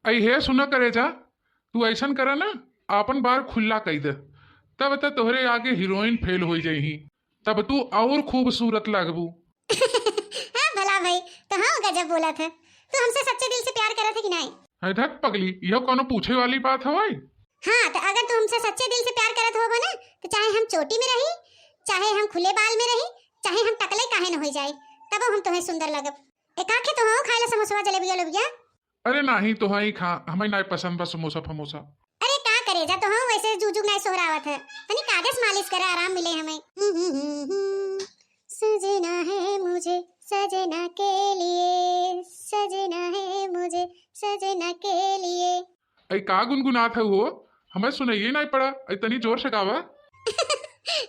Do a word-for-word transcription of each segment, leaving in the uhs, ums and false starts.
ऐ हे सुना करेजा, तू ऐसन करा ना, आपन बार खुल्ला कई दे, तब त तोहरे आगे हीरोइन फेल होई जइही, तब तू और खूबसूरत लगबू। हाँ भला भाई, तो हाँ गजब बोला था। तू हमसे सच्चे दिल से प्यार करत है कि नहीं? है धत पगली, यह कोनो पूछे वाली बात हवय? हाँ, तो अगर तू हमसे सच्चे दिल से प्यार करत होबो ना, तो चाहे हम चोटी में रही, चाहे हम खुले बाल में रही, चाहे हम टकले काहे न हो जाए, तब हम तुम्हें सुंदर लगब। एक आखे तो हाँ खाए ला समोसवा जलेबिया लोबिया। अरे नाही, तोहई खा, हमें नाही पसंद बा समोसा फमोसा। अरे का करे जा, तोहई वैसे जूजू नाही सोहरावत है, तनी कागज मालिश करे, आराम मिले हमें। सजना है मुझे सजना के लिए, सजना है मुझे सजना के लिए। ऐ का गुनगुनात है हो, हमें सुनाइए नाही पड़ा, ऐ तनी जोर से गावा।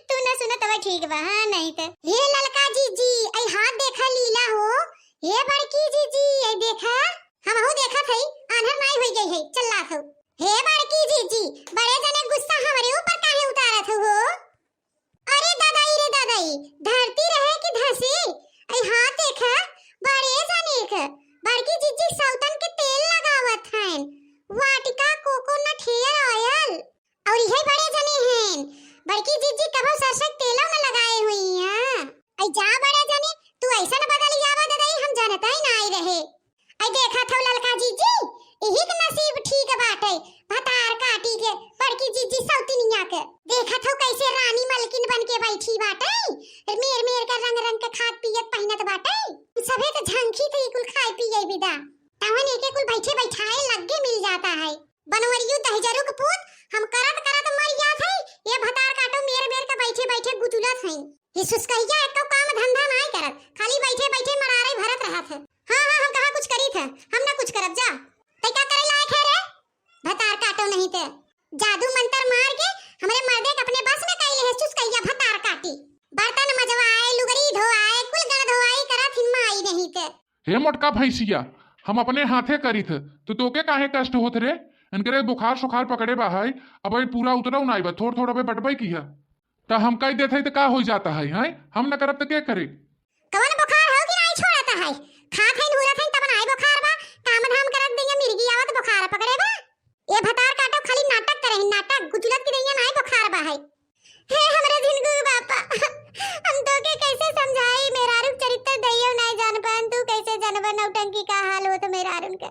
तू ना सुना तब ठीक बा, हाँ नहीं तो। हे ललका जीजी, ऐ हाथ देखा लीला हो, हे बड़की जीजी, ऐ देखा। हमहू देखत हई, आन्हर नाई होई गई है, चल्लात हऊ। हे बड़की जीजी, बड़े जने गुस्सा हमरे ऊपर काहे उतारत हऊ हो? अरे दादाई रे दादाई, धरती रहे कि धसी? ऐ हाथ देखा, बड़े जने क, बड़की जीजी सौतन के तेल लगावत हन, वाटिका coconut hair oil। और इहे बड़े जने हैं, बड़की जीजी कभो सरसों के तेलो न लगाए हुई हैं। ऐ जा बड़े जने, तू ऐसन बदल जावा दादाई, हम जानता ही ना आई रहे। ऐ देखा थो ललका जीजी, इही के नसीब ठीक बाटे, भतार काटी के, बड़की जीजी सौतिनिया के। देखा थो कैसे रानी मलकिन बन के बैठी बाटे, मेर मेर के रंग रंग के खात पियत पहिनत बाटे। सभे के झंखी थे कुल खाए पिए बिदा। तवन एके कुल बैठे बैठाए लग्गे मिल जाता है। बनवरियू दहिजरू के पूत, हम करत करत मर जात है, ये भतार काटो मेर मेर के बैठे बैठे गुचुलत है। ये सुस्कहिया एको काम धंधा नाय करत, खाली बैठे बैठे मरारे भरत रहत है। हाँ हाँ, हम कहाँ कुछ करी थे, हम ना कुछ करब जा। तै का करे लायक है रे? भतार काटो नहीं ते। जादू मंतर मार के हमरे मर्दे के अपने बस में कई ले है सुस्कहिया भतार काटी। बर्तन मजवाए, लुगरी धोआए, कुल गण धोआई करत हिम्मा आई नहीं ते। हे मोटका भैंसिया, हम अपने हाथे करित, तो तोके काहे कष्ट होत रे? इनकरे बुखार सुखार पकड़े बा है, अब ई पूरा उतरौ नाई बा, थोड़ थोड़ अबे बटबे किहा। त हम कह देत है त का हो जाता है, हैं? हम न करब त के करे? कवन बुखार हो कि नाई छोड़त है? खात है, नूरत है, तब नाई बुखार बा, काम धाम करत दिया मिर्गी आवत बुखार पकड़े बा। ये भतार काटो खाली नाटक करे है, नाटक, गुचुलत की दैया नाई बुखार बा है। हे हमरे झिनगू बापा, हम तोके कैसे समझाई, मेहरारू के चरित्र दैयो नाय जान पान, तू कैसे जानबा नौटंकी का हाल होत मेहरारून के?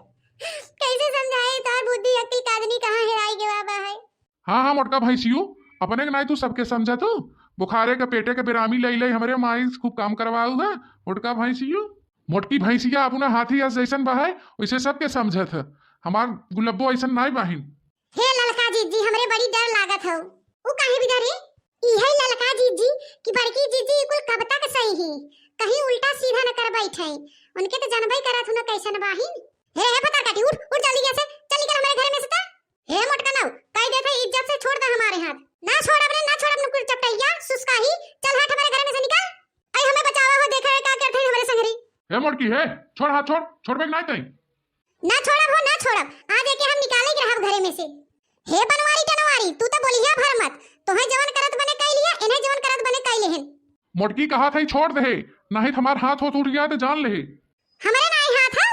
कैसे समझाई, तोर बुद्धि अक्ल कादनी कहाँ हेराई गवा बा है? हाँ, हाँ, मोटका भैंसियो, अपने के नाई तू सबके समझत हो? बुखारे के पेटे के बेरामी लई लई हमरे माई से खूब काम करवाऊ है, मोटका भैंसियो। मोटकी भैंसिया अपना हाथी अस जैसन बा है, वैसे सबके समझत है। हमार गुलब्बो ऐसन नाई बाहिन। हे ललका जीजी, हमरे बड़ी डर लागत हौ। उ काहे बिदा रे? इहे ललका जीजी कि बड़की जीजी, ई कुल कब तक सही ही? कहीं उल्टा सीधा न कर बैठे। उनके तो जानबे करत हूँ न कैसन बाहिन। हे, हे भतार काटी, उठ, उठ जल्दी यहाँ से, चल निकल हमारे घर में से त। हे मोटका नाऊ, कह देत है इज्जत से छोड़ दे हमारे हाथ। ना छोड़ब रे, ना छोड़ब, नुकुर चपटैया, सुस्काही, चल हट हमारे घर में से निकल। ऐ हमें बचावा हो, देखा है का करत है हमारे संगरी। हे मोटकी, हे, छोड़ हाथ, छोड़, छोड़बे कि नाई तई? ना छोड़ब हो, ना छोड़ब। आज एके हम निकाले के रहब घरे में से। हे बनवारी टनवारी, तू तो बोलिया भर मत। तोहे जवन करत बने कई लिया, इन्हें जवन करत बने कई लेहन। मोटकी कहा था छोड़ दे, नहीं तो हमार हाथ होत उठ गया तो जान ले। हमरे नाई हाथ हौ,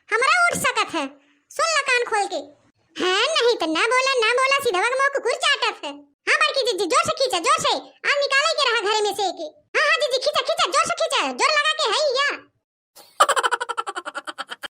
हमरा उठ सकत है। सुन ल कान खोल के। हाँ, नहीं तो ना बोला, ना बोला, सीधवा के मुंह कुकुर चाटत है। हाँ, बड़की जीजी, जोर से खींचा, जोर से। आज निकाले के रहा घरे में से एके। हाँ, हाँ, जीजी, खींचा, खींचा, जोर से खींचा, जोर लगा के है या।